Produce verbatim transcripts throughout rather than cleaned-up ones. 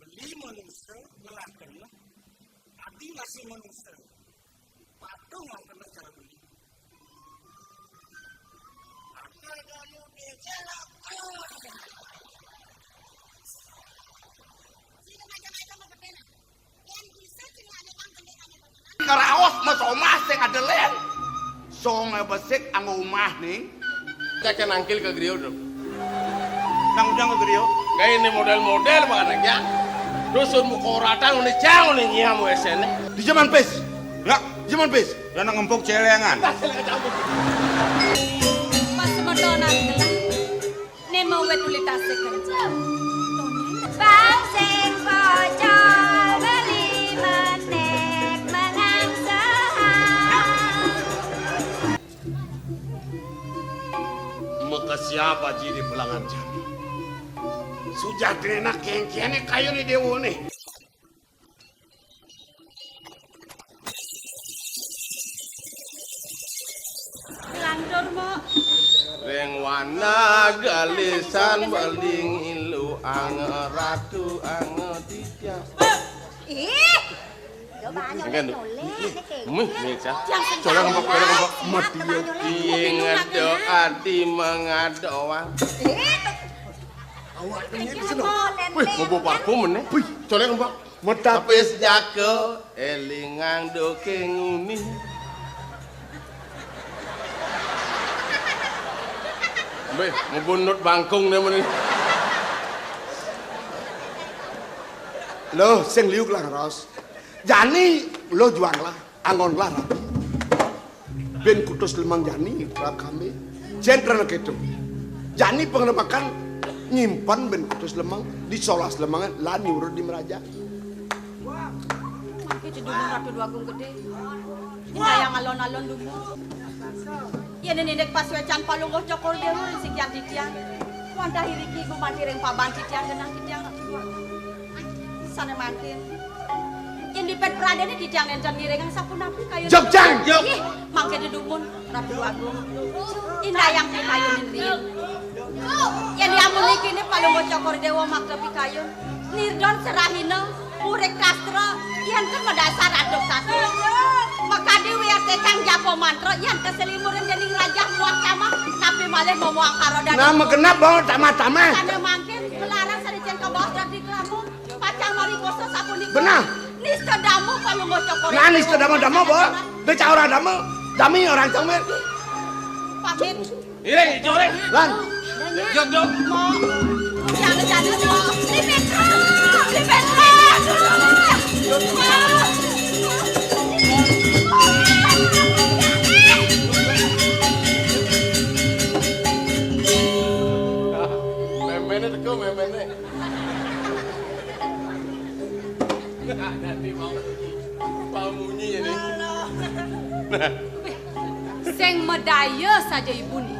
Beli manusia, ngelah kena. Adi masih manusia. Patuh mau kena cara beli. Ada kayu di jalan. Sini macam-macam mau bertanya. Karaos mah somah sing ada lén. Songé besik anggo umah ning. Cék nangkil ka griya, Dul. Nang ujang ka griya. Gaé né modél-modél banget ya. Dusun muka rata ngene jang ngene nyiam wéséné. Di jaman pis. Ya, di jaman pis. Ya nang empuk celengan. Pas semetonan gelah. Nemo wit uli tasik kenceng. Bang sing bocor beli menek menang sehang. Maka siapa jiri pelangan jani? Sujatréna kéngkéné kayuné déwané. Lantur, Mbok. Ring wana galisan beling ilu ang ratu ang titiang. Ih. Yo banyak. Enggak, Nduk. Noleh, nih, kayak Mih, gitu. Nih, Cak. Yang Coba kelompok, coba kelompok. Mati ya. Iya, ngado ati mengadoan. Eh, awak ini seneng. Wih, mau bawa parfum nih. Wih, colek, Mbok. Metapis jaka, élingang doké nguni. Mbéh, ngebunut bangkung deh meni. Loh, sing liuk lah, Ros. Jani, lo juang lah, anggon lah, rabi. Bén kutus lemang jani, rap kambing. Jén kéto. Jani pangéné makan nyimpen bén kutus lemang, di solas lemang, lan nyuruh di meraja. Mangké dumun Ratu Déwa Agung Gedé. Indayang alon-alon dumun. Yén nindek pasuécan Palungguh Cokor Déwa ring sikian titiang. Wantah iriki gumanti ring paban titiang genah titiang Ratu Déwa Agung. Sané mangkin. Yén dipét pradéné titiang nénten ngiringang sapunapi kayun. Jog, jang! Ih, mangké dumun Ratu Agung. Indayang pikayunin riin. Yén amun ikiné Palungguh Cokor Déwa makta pikayun. Nirdon serahina, murik kastra, yén ké madasar aduk sastra. Makadi wiyasékang japa mantra, yén ké selimurin déning rajah muah camah, napi malih momoang karodan. Nah, magenep bawa tamah-tamah. Sané mangkin, melarang saricén kabaos dadi glamu. Pacang marikosa sapunika. Benah. Nista dama Palungguh Cokor. Nah, nista dama-dama, Bo. Déca ora dama. Dami orang cangmir. Pamit. Iring, ijo, iring. Lan. Jog, jog. Mo. Jangan, jangan, mo. Di Petra. Di Petra. Méméné teka, méméné. Dadi mau, mau munyi ya, nih. Nah. Sing madaya saja ibuné.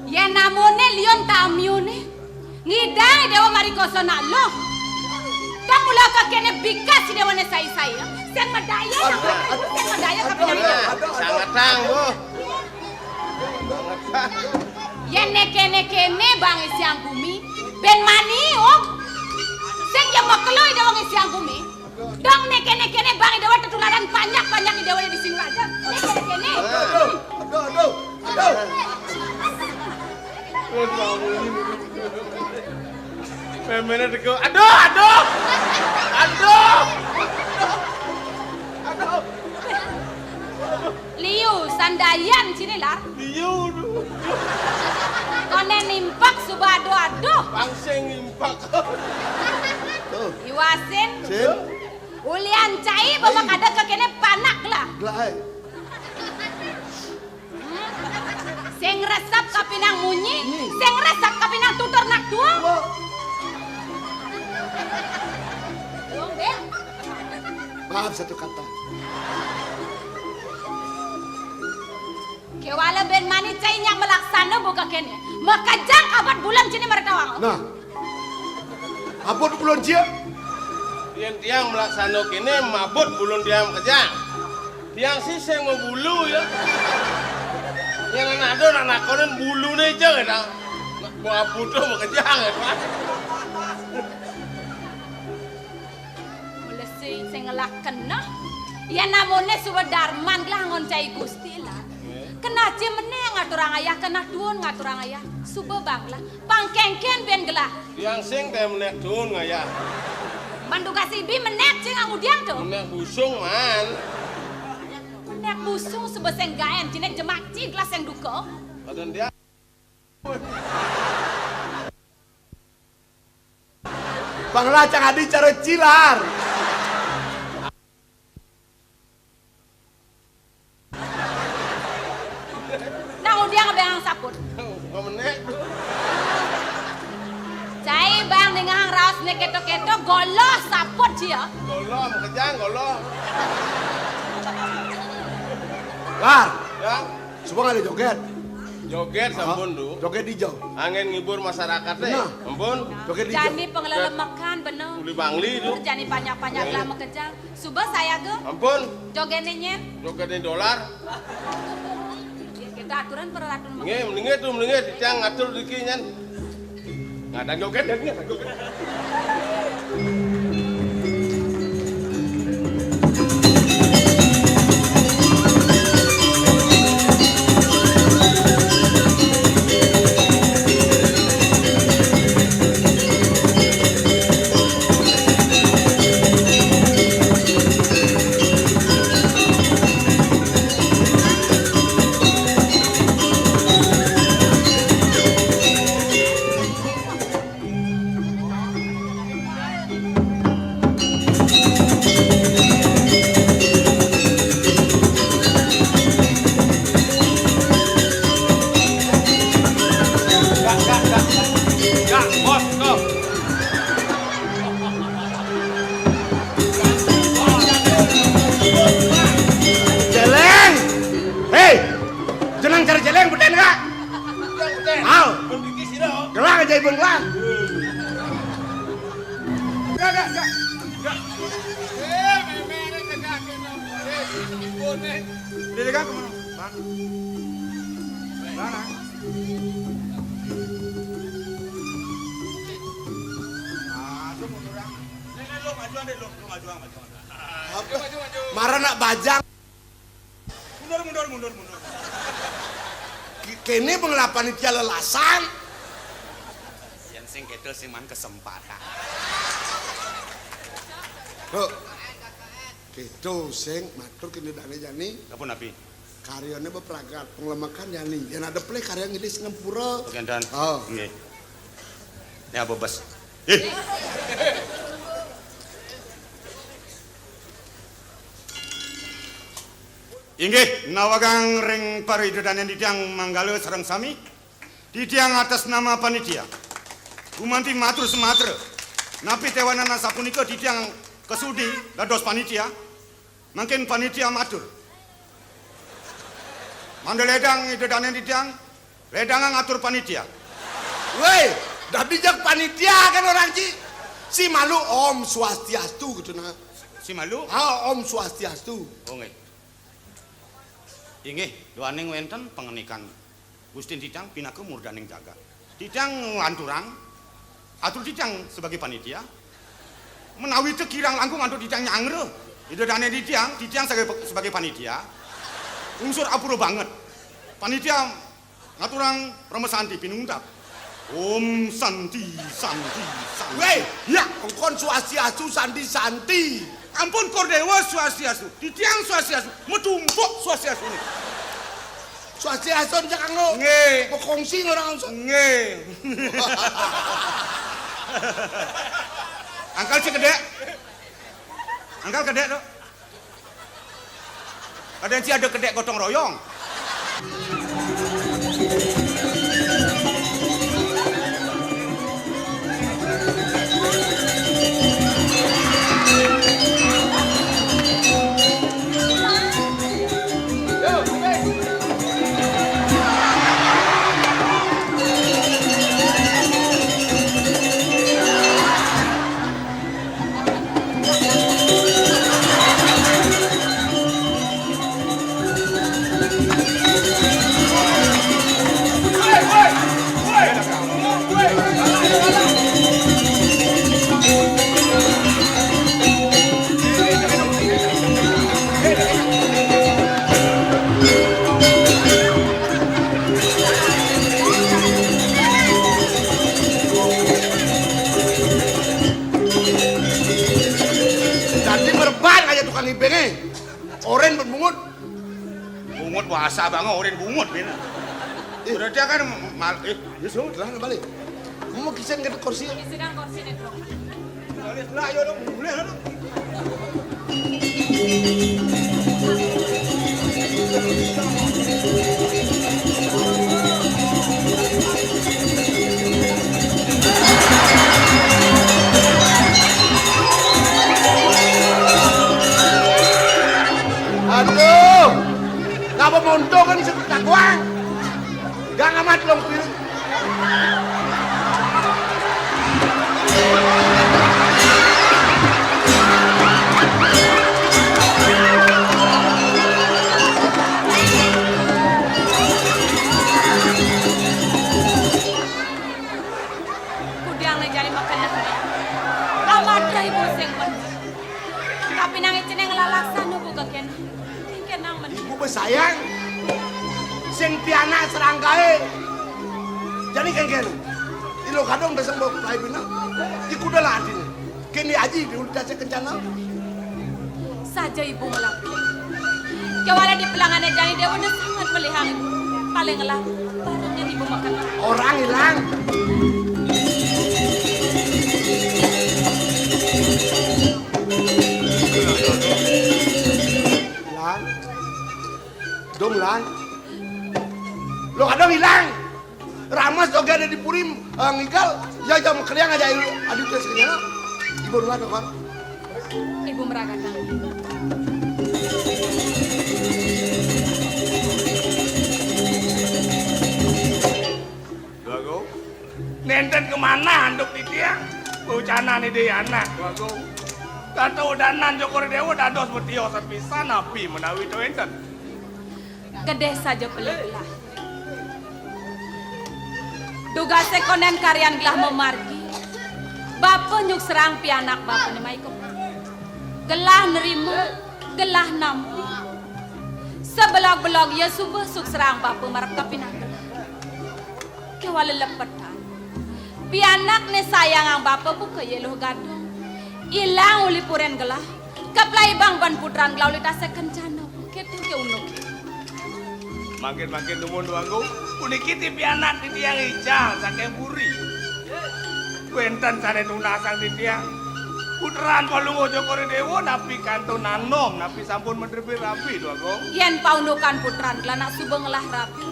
Yén amoné liun tamiuné, ngidang Déwa marikosa nak luh. Tang mula kakéné bikas Déwané sai-sai, ya. Sing madaya, aduh, sing madaya aduh, kapinang aduh, aduh, aduh. Sangatang, Bu. Yén né kéné-kéné bang isiang gumi, bén mani, Om. Sing ya makelo Ida wong isiang gumi. Dong né kéné-kéné bang Ida wong tetularan banyak-banyak Ida wong di sini aja. Né kéné-kéné. Aduh, aduh, aduh, aduh. Méméné teka. Aduh, aduh. Aduh. Aduh. Liu, sandayan sini, Lar. Liu, duh. Koné nimpak suba aduh-aduh. Pangsing nimpak. Tuh. Iwasin. Sin. Ulian cai bawa kada kakéné panak lah. Lah, ai. Hmm. Sing resep kapinang munyi, hmm, sing resep kapinang tutur nak tua. Wah. Maaf satu kata. Kéwala bén mani cai nyak malaksana buka kéné. Makejang abot bulan sini maratawang. Nah. Abot bulan cia. Yén tiang malaksana kéné mabot bulan tiang makejang. Tiang sih sing mau bulu ya. Yén anak ada nak nakonin buluné aja kita. Wah, butuh makejang, ya, Pak. Mula sing, sing ngelah keneh. Yén namuné suba darman gelah ngon cai Gusti, Lar. Nggih. Keneh cai menék ngaturang ayah, keneh tuun ngaturang ayah. Suba bang gelah. Pang kénkén buin gelah. Tiang sing té menék tuun ngayah. Man dugas ibi menék cai ngudiang to. Menék busung, man. Menék busung suba sing gaén, cai né jemak cai gelah sing duka. Adan dia. Bang lah, cang adi cara cai, Lar. Nah, ngudiang bang saput. Ngamenek. Cai bang ningehang raos né kéto-kéto, goloh saput cia. Goloh, makejang, goloh. Lar. Ya. Suba ngalih jogét. Jogét sampun, Du. Jogét ijo. Anggén ngibur masyarakat, eh. Nah. Ampun. Jogét ijo. Jani panglelemekan, bener. Uli Bangli, Du. Jani panjak-panjak lah makejang. Suba sayaga. Ampun. Jogétné nyén. Jogétné dolar. Kita aturan para ratu. Nggih, mendingan tuh, mendingan tiang ngatur diki nyén. Ngadang jogét, dan ngadang jogét. Céléng. Héi. Jeneng cari céléng, beten enggak? Aw. Gelang aja ibun gelang. Enggak, enggak, enggak. Enggak. Eh, mémé, ini tegak, ini. Eh, ini, ini. Dia tegak ke mana? Bang. Bang, ah. Ah, lu mundur, ah. Ini, ini, lu majuan deh, lu, lu majuan, majuan. Apa? Maju, maju, maju. Marana bajang. Mundur, mundur, mundur, mundur. Ki-, kéné pangelapan panitia lelasan. Yén sing kéto sing man kesempatan. Kok. Kéto sing matur kéné dané jani. Apa napi? Karyané bepragat, panglemekan jani. Yén ada pelih karya ngidih sing ngempura. Kénten. Oh. Nggih. Ini apa, Bos? Eh. Inggih, nawegang ring para ida dané titiang manggala sareng sami. Titiang atas nama panitia gumanti matur sumatra. Napi téwanan asapunika titiang kasudi dados panitia? Mangkin panitia matur. Mangda ledang ida dané titiang, ledangang atur panitia. Wéh, dadi jak panitia kan orang ci. Si malu Om Swastiastu gitu nah. Si malu? Ah, Om Swastiastu. Oh, nggih. Inggih, duaning wénten pangenikan Gustin titiang pinaka murdaning jagat. Titiang nglanturang atur titiang sebagai panitia. Menawi té kirang langkung antuk titiang nyanggra ida dané titiang, titiang sebagai, sebagai panitia. Unsur apura banget. Panitia ngaturang Parama Santi pinungkap. Om Santi, Santi, Santi. Wéh, ya, engkon Swastiastu, Santi, Santi. Ampun, Kor Déwa Swastiastu. Titiang Swastiastu. Metumpuk Swastiastu né. Swastiastu, Cak Anglo. Nggih. Bekongsi orang. Nggih. Angkal cék gedé. Angkal gedé to. Kadén ci ada kedék gotong royong. Sabang orin bungut, Bin. Eh. Udah dia kan mal-, eh. Ya, sudah, lah, balik. Kamu kisen ke kursi. Kisen kan kursi nih, Bro. Balik lah, ayo dong, mulai lah dong. Aduh, ngapa monto kan sebut takwang? Gak ngamat long piring. Kudiang ne jani makan dah. Kamat dah ibu sing pun. Tapi nang icine ngelalaksana buka kena. Kena men. Ibu besayang. Sing pianak serangkae. Jani kengken. Ilo kadong beseng bok pelai bina. Iku dah lah adine. Kene aji diulih dase kencana. Saja ibu ngelap. Kewala di pelangane jani dewa ne sangat melihang ibu. Paling ngelap. Barangnya ibu makan. Orang hilang. Hilang. Dong hilang. Lo kadang hilang. Ramas joge ada di Purim, eh, ngigal, ya jam keliang aja ayu adu tes kenyana. Ibu dua tuh kan. Ibu meragakan. Bago. Nenten kemana anduk titiang? Ucana ni di anak, Bago. Kata udanan Joko Dewa dados betio sepisan api menawi to enten. Kedeh saja pelih gelah. Dugase konden karyan gelah memargi. Bapa nyuk serang pianak bapane mai kemang. Gelah nerima, gelah nampi. Sebelog-belog ia suba suk serang bapa marep kapinang gelah. Kewala lepetan. Pianak ne sayangang bapa buka ia luh gadong. Ilang uli puren gelah. Kaplai bang ban putran gelah uli tasek kencana. Ketu ke unuk. Mangkin-mangkin dumun Duanggung, puniki ti pianak titiang ical saking puri. Wenten sane tunasang titiang. Putran Palungguh Cokor Dewa napi kantun anom, napi sampun madrebi rabi, Duanggung. Yen paundukan putran gelah nak suba ngelah rabi.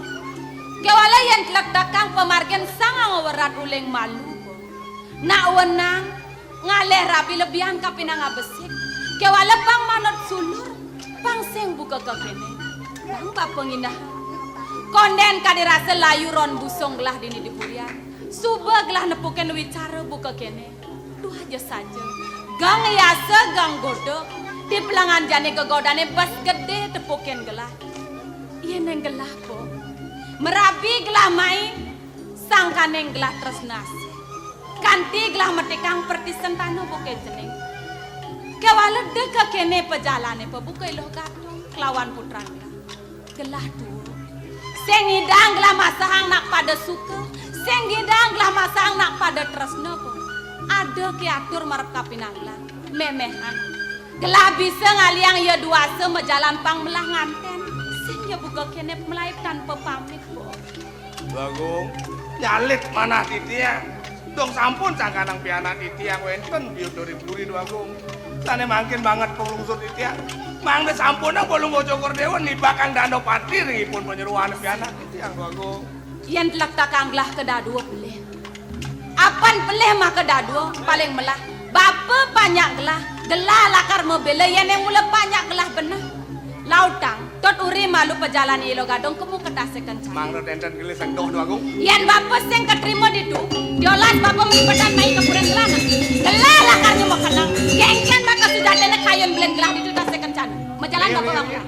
Kewala yen tlektekang pamargin sangang werat uling malu. Nak wenang, ngalih rabi lebihan kapinang abesik. Kewala pang manut sulur, pang sing buka kekene. Pang bapa nginah. Konden kadi rasa layu ron busung gelah dini di purian. Suba gelah nepukin wicara buka kene. Duh aja saja. Gang yasa, gang godok. Di pelangan jane gegodane bas gede tepukin gelah. Iya neng gelah po. Merabi gelah mai. Sangkaning gelah tresnasi. Kanti gelah metikang perti sentana buke cening. Kewala deka kene pejalane pebuka iluh gadong kelawan putran gelah. Gelah tua. Sing ngidang gelah masahang nak pada suka, sing ngidang gelah masahang nak pada tresna ko. Ada ke atur marep kapinang gelah. Memehan. Gelah bisa ngaliang ya duasa majalan pang melah nganten. Sing ya buka kene melai tanpa pamit ko. Duagung, nyalit manah titiang. Dong sampun sangkanang pianak titiang wenten biut dori puri Duagung. Sane mangkin banget pulungsur titiang. Mangda sampunang Palungguh Cokor Dewa nibakang Danapati ring ipun panyeroan pianak titiang Duagung. Yen tlektekang gelah kedadua pelih. Apan pelih maka dadua paling melah. Bapa panjak gelah, gelah lakar mabela yen yang mula panjak gelah beneh. Lautang, tot uri malu pajalan ilo gadong kemu ketase kencana. Mangda tenten gelis sing doh Duagung. Yen bapa sing ketrima ditu, diolas bapa melipetan mai ke puran gelah. Gelah lakar nyuma kenang. Gengken baka sujatene kayun belen gelah ditu tase kencana. Majalan iya, bapa iya, bapa. Iya.